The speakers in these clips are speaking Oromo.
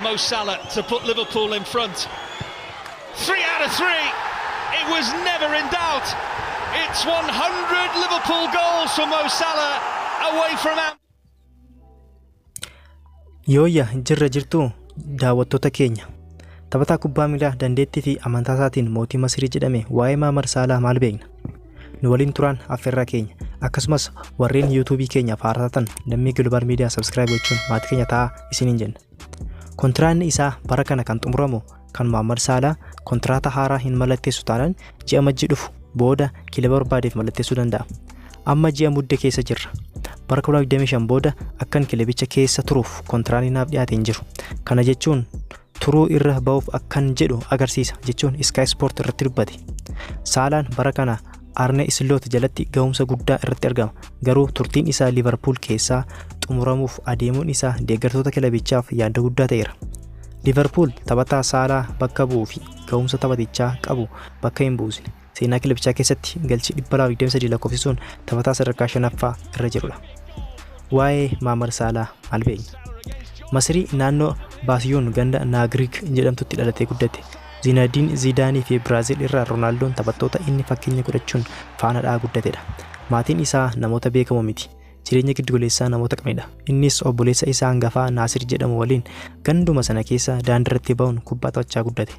Mo Salah to put Liverpool in front. Three out of three. It was never in doubt. It's 100 Liverpool goals for Mo Salah away from Am. Yooyya, jirra jirtuu daawwattoota keenya? Taphataa kubbaa miilaa dandeettii fi amantaa isaatiin mootii Masirii jedhame, waa'ee Maamar Saalaa maal beekna? Nu waliin turaan affeerraa keenya. Akkasumas warreen YouTubeii keenyaaf haaraa taatan Lammii Global Media subscribe gochuun maatii keenya ta'aa isiniin jenna. Kontiraanni isaa bara kana kan xumuramu kan Maamar Saalaa kontiraata haaraa hin mallatteessu taanaan ji'a Majji dhufu booda kilaba barbaadeef mallatteessuu danda'a. Amma ji'a Mudde keessa jirra. Bara 2025 booda akkan kilabicha keessa turuuf kontiraanni naaf dhiyaate hin jiru. Kana jechuun turuu irra ba'uuf akkan jedhu agarsiisa jechuun Sky Sport irratti dubbate. Saalaan bara kana Arne Slot jalatti ga'umsa guddaa irratti argama. Garuu turtiin isaa Liverpool keessaa xumuramuuf adeemuun isaa deeggartoota kilabichaaf yaadda guddaa ta'eera. Liverpool taphataa Saalaa bakka bu'uu fi ga'umsa taphatichaa qabu bakka hin buusne. Seenaa kilabichaa keessatti galchii 223 lakkoofsisuun taphataa sadarkaa shanaffaa irra jirudha. Waa'ee Maamar Saalaa maal beekna? Masirii naannoo Baasiyuun ganda Naagriig jedhamtutti dhalatee guddate. Zinadiin Zidaanii fi Biraazil irraa Roonaaldoon taphattoota inni fakkeenya godhachuun faana dha'aa guddatedha. Maatiin isaa namoota beekamoo miti. Jireenya giddugaleessaa namoota qabanidha. Innis obboleessa isaa hangafaa Naasir jedhamu waliin ganduma sana keessa daandiirratti ba'uun kubbaa taphachaa guddate.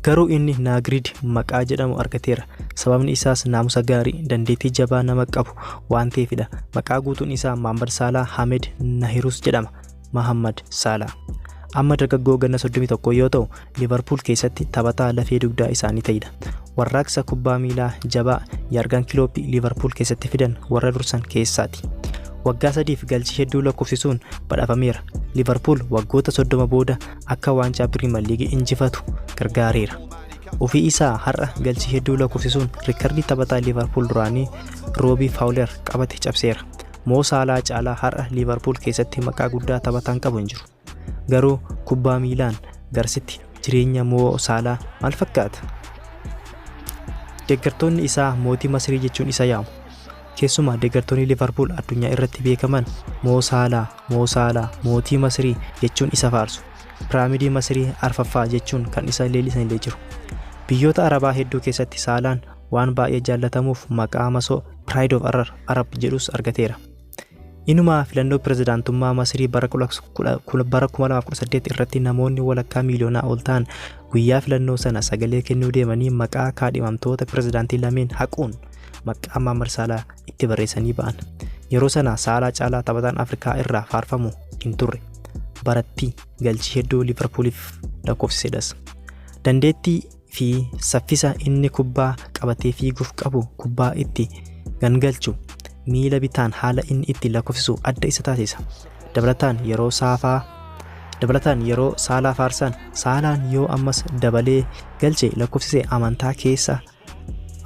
Garuu inni Naagriid maqaa jedhamu argateera. Sababni isaas naamusa gaarii, dandeettii jabaa nama qabu waan ta'eefidha. Maqaa guutuun isaa Mahammad Saalaa Hamed Nahirus jedhama. Mahammad Saalaa. Amma dargaggoo ganna 31 yoo ta'u, Liverpool keessatti taphataa lafee dugdaa isaanii ta'idha. Warraaqsa kubbaa miilaa jabaa Yaargan Kiloopi Liverpool keessatti fidan warra dursan keessaati. Waggaa 3f galchii hedduu lakkoofsisuun badhaafameera. Liverpool waggoota 30 booda akka waancaa Piriimer Liigii injifatu gargaareera. Ofii isaa har'a galchii hedduu lakkoofsisuun riikardii taphataa Liverpool duraanii Roobii Faawuler qabate cabseera. Moo Saalaa caalaa har'a Liverpool keessatti maqaa guddaa taphataan qabu hin jiru. Garuu kubbaa miilaan garsitti jireenya Moo Saalaa maal fakkaata? Deeggartoonni isaa mootii Masirii jechuun isa yaamu. Keessumaa deeggartoonni Liverpool addunyaa irratti beekaman "Moo Saalaa, Moo Saalaa, mootii Masirii" jechuun isa faarsu. Piraamidii Masirii arfaffaa jechuun kan isa leellisan illee jiru. Biyyoota Arabaa hedduu keessatti Saalaan waan baay'ee jaallatamuuf maqaa masoo Pride of Arab jedhus argateera. Inumaa filannoo pirezidaantummaa Masirii bara 2018 irratti namoonni walakkaa miiliyoonaa ol ta'an guyyaa filannoo sana sagalee kennuu deemanii maqaa kaadhimamtoota pirezidaantii lameen haquun maqaa Maamar Saalaa itti barreessanii ba'an. Yeroo sana Saalaa caalaa taphataan Afrikaa irraa faarfamu hin turre. Baratti galchii hedduu Liverpooliif lakkoofsisedhas. Dandeettii fi saffisa inni kubbaa qabatee fiiguuf qabu, kubbaa itti gangalchu miila bitaan haala inni itti lakkoofsisu adda isa taasisa. Dabalataan yeroo Saalaa faarsan, "Saalaan yoo ammas dabalee galche lakkoofsise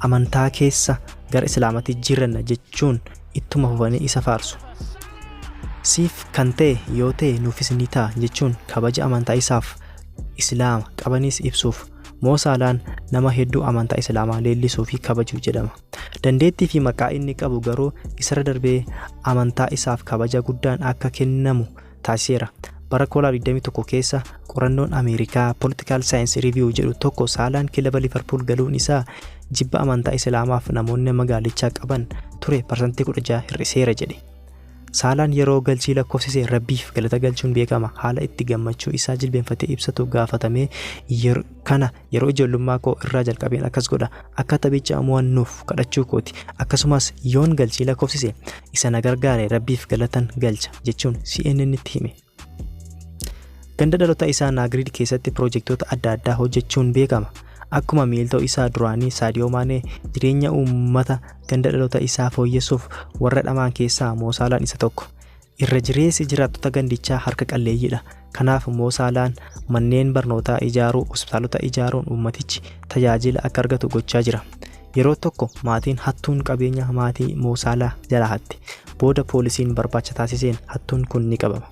amantaa keessa gara Islaamaatti jijjiirranna" jechuun ittuma fufanii isa faarsu. "Siif kan ta'e yoo ta'e nuufis ni ta'a" jechuun kabaja amantaa isaaf Islaama qabanis ibsuuf. Moo Saalaan nama hedduu amantaa Islaamaa leellisuu fi kabaju jedhama. Dandeettii fi maqaa inni qabu garuu isarra darbee amantaa isaaf kabaja guddaan akka kennamu taasiseera. Bara 2021 keessa qorannoon Ameerikaa Political Science Review jedhu tokko Saalaan kilaba Liverpool galuun isaa jibba amantaa Islaamaaf namoonni magaalichaa qaban ture 16% hir'iseera jedhe. Saalaan yeroo galchii lakkoofsise Rabbiif galata galchuun beekama. Haala itti gammachuu isaa jilbeenfatee ibsatu gaafatamee, "Kana yeroo ijoollummaa koo irraa jalqabeen akkas godha. Akka taphicha mo'annuuf kadhachuu kooti. Akkasumas yoon galchii lakkoofsise isa na gargaare Rabbiif galatan galcha" jechuun CNN'tti hime. Ganda dhaloota isaa Naagriid keessatti piroojektota adda addaa hojjechuun beekama. Akkuma miiltoo isaa duraanii Saadiyoo Maanee jireenya uummata ganda dhaloota isaa fooyyessuuf warra dhamaan keessaa Moo Saalaan isa tokko. Irra jireessi jiraattota gandichaa harka qalleeyyiidha. Kanaaf Moo Saalaan manneen barnootaa ijaaruu, hospitaalota ijaaruun uummatichi tajaajila akka argatu gochaa jira. Yeroo tokko maatiin hattuun qabeenya maatii Moo Saalaa jalaa hatte. Booda poolisiin barbaacha taasiseen hattuun kun ni qabama.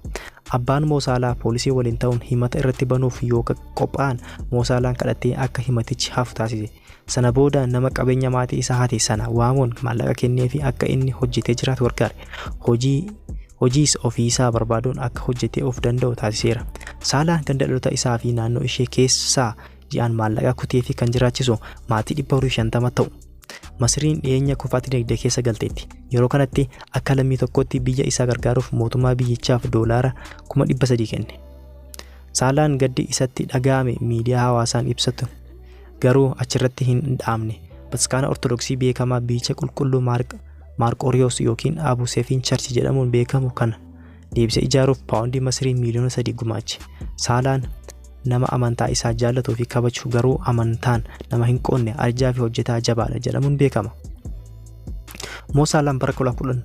Abbaan Moo Saalaa poolisii waliin ta'uun himata irratti banuuf yoo qophaa'an Moo Saalaan kadhatee akka himatichi hafu taasise. Sana booda nama qabeenya maatii isaa hate sana waamuun maallaqa kenneefi akka inni hojjetee jiraatu gargaare. Hojii Hojiis ofiisaa barbaaduun akka hojjetee of danda'u taasiseera. Saalaan ganda dhaloota isaa fi naannoo ishee keessaa ji'aan maallaqa kutee fi kan jiraachisu maatii 450 ta'u. Masriin dhiyeenya kufaatii dinagdee keessa galteetti. Yeroo kanatti akka lammii tokkotti biyya isaa gargaaruuf mootummaa biyyichaaf doolaara 300,000 kenne. Saalaan gaddi isatti dhaga'ame miidiyaa hawaasaan ibsatu garuu achirratti hin dhaabne. Bataskaana Ortodoksii beekamaa biicha qulqulluu Maarqooriyoos yookiin Abuseefiin Charchi jedhamuun beekamu kana deebisee ijaaruuf paawundii Masrii miiliyoona 3 gumaache. Saalaan nama amantaa isaa jaallatuu fi kabaju garuu amantaan nama hin qoonne arjaa fi hojjetaa jabaadha jedhamuun beekama. Moo Saalaan bara 2010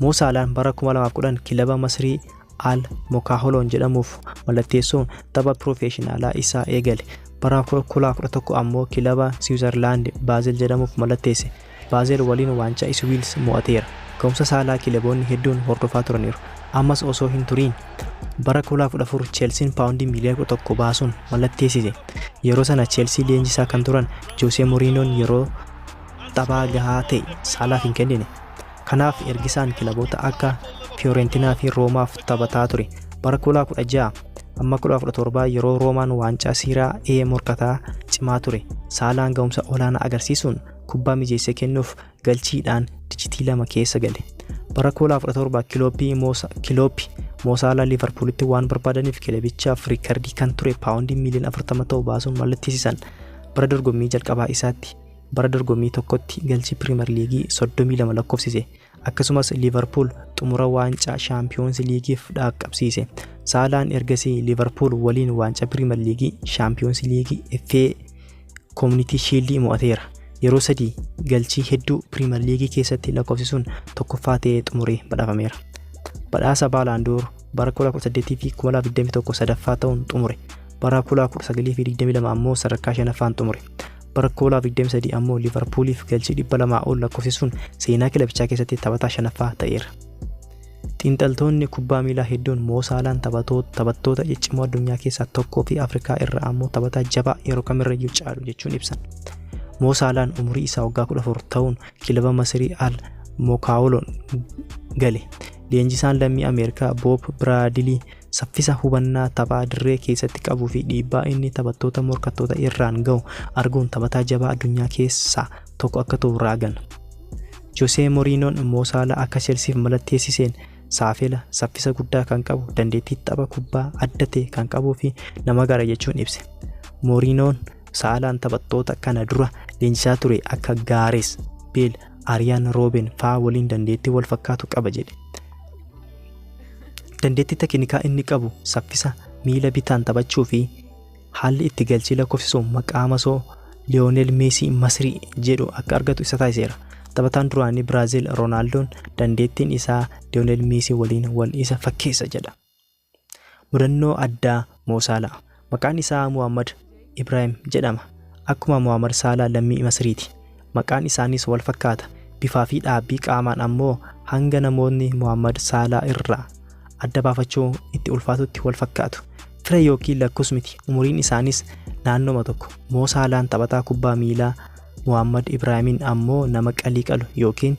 Moo Saalaan bara 2010 kilaba Masrii Al Mokaaholoon jedhamuuf mallatteessuun tapha piroofeeshinaalaa isaa eegale. Bara 2011 ammoo kilaba Siwiizerlaand Baazel jedhamuuf mallatteesse. Baazel waliin waancaa Iswiils mo'ateera. Ga'umsa Saalaa kilaboonni hedduun hordofaa turaniiru. Ammas osoo hin turiin bara 2014 Cheelsiin paawundii miiliyoona 11 baasuun mallatteessise. Yeroo sana Cheelsii leenjisaa kan turan Joosee Moriinoon yeroo taphaa gahaa ta'e Saalaaf hin kennine. Kanaaf ergisaan kilaboota akka Fiyoorentinaa fi Roomaaf taphataa ture. Bara 2016 amma 2017 yeroo Roomaan waancaa Siiraa A morkataa cimaa ture. Saalaan ga'umsa olaanaa agarsiisuun kubbaa mijeessee kennuuf galchiidhaan dijitii 2 keessa gale. Bara 2017 Kiloopi Moo Saalaa Liivarpuulitti waan barbaadaniif kilabichaaf riikardii kan ture paawundii miiliyoona 40 ta'u baasuun mallatteessisan. Bara dorgommii jalqabaa isaatti bara dorgommii tokkotti galchii Piriimer Liigii 32 lakkoofsise. Akkasumas Liivarpuul xumura waancaa Shaampiyoons Liigiif dhaqqabsiise. Saalaan ergasii Liivarpuul waliin waancaa Piriimer Liigii, Shaampiyoons Liigii, FA Koomunitii Shiildii mo'ateera. Yeroo sadii galchii hedduu Piriimer Liigii keessatti lakkoofsisuun tokkoffaa ta'ee xumuree badhaafameera. Badhaasa Baalaandoor bara 2018 fi 2021 sadaffaa ta'uun xumure. Bara 2019 ammoo sadarkaa shanaffaan xumure. Bara 2023 ammoo Liivarpuuliif galchii 200 ol lakkoofsisuun seenaa kilabichaa keessatti taphataa shanaffaa ta'eera. Xiinxaltoonni kubbaa miilaa hedduun Moo Saalaan taphattoota ciccimoo addunyaa keessaa tokkoo fi Afrikaa irraa ammoo taphataa jabaa yeroo kamirrayyuu caalu jechuun ibsan. Moo Saalaan umurii isaa waggaa 14 ta'uun kilaba Masrii Al Mokaawoloon gale. Leenjisaan lammii Ameerikaa Boob Biraadilii saffisa hubannaa taphaa dirree keessatti qabuu fi dhiibbaa inni taphattoota morkattoota irraan ga'u arguun taphataa jabaa addunyaa keessaa tokko akka ta'u raagan. Josee Moriinoon Moo Saalaa akka Chelsiif mallatteessiseen saafela saffisa guddaa kan qabu dandeettii tapha kubbaa adda ta'e kan qabuu fi nama gara jechuun ibse. Moriinoon Saalaan taphattoota kana dura leenjisaa ture akka Gaares Beel, Ariyaan Rooben fa'aa waliin dandeettii wal fakkaatu qaba jedhe. Dandeettii teknikaa inni qabu saffisa miila bitaan taphachuu fi haalli itti galchii lakkoofsisu maqaa masoo Liyoonel Meesii Masrii jedhu akka argatu isa taasiseera. Taphataan duraanii Biraazil Roonaaldoon dandeettiin isaa Liyoonel Meesii waliin wal isa fakkeessa jedha. Mudannoo addaa Moo Saalaa. Maqaan isaa Muhammad Ibrahim jedhama. Akkuma Muhammad Saalaa lammii Masriiti. Maqaan isaaniis wal fakkaata. Bifaa fi dhaabbii qaamaan ammoo hanga namoonni Muhammad Saalaa irraa adda baafachuu itti ulfaatutti wal fakkaatu. Fira yookiin lakkus miti. Umuriin isaanis naannoma tokko. Moo Saalaan taphataa kubbaa miilaa Muhammad Ibrahimiin ammoo nama qalii qalu yookiin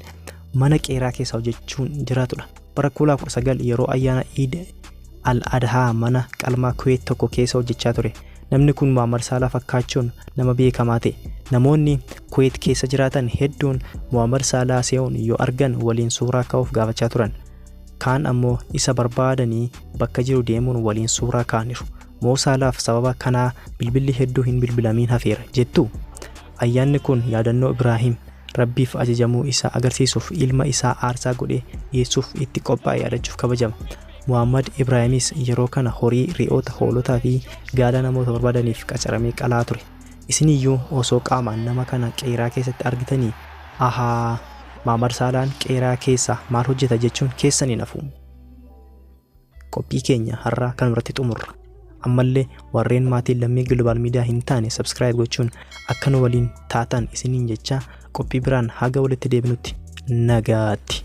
mana qeeraa keessa hojjechuun jiraatudha. Bara 2019 yeroo ayyaana Iid al-Adhaa mana qalmaa Kuweet tokko keessa hojjechaa ture. Namni kun Muhammad Saalaa fakkaachuun nama beekamaa ta'e. Namoonni Kuweet keessa jiraatan hedduun Muhammad Saalaa se'uun yoo argan waliin suuraa ka'uuf gaafachaa turan. Kaan ammoo isa barbaadanii bakka jiru deemuun waliin suuraa ka'aniiru. Moo Saalaaf sababa kanaa bilbilli hedduu hin bilbilamiin hafeera jettu. Ayyaanni kun yaadannoo Ibraahim Rabbiif ajajamuu isaa agarsiisuuf ilma isaa aarsaa godhee dhiyeessuuf itti qophaa'e yaadachuuf kabajama. Muhammad Ibraahimis yeroo kana horii, re'oota, hoolotaa fi gaala namoota barbaadaniif qacaramee qalaa ture. Isiniyyuu osoo qaamaan nama kana qeeraa keessatti argitanii ahaa Muhammad Saalaan qeeraa keessa maal hojjeta jechuun keessan hin hafu. Qophii keenya har'aa kanumarratti xumurra. Ammallee warreen maatiin lammii Global Media hin taane subscribe gochuun akka nu waliin taatan isiniin jechaa qophii biraan haga walitti deebinutti nagaatti.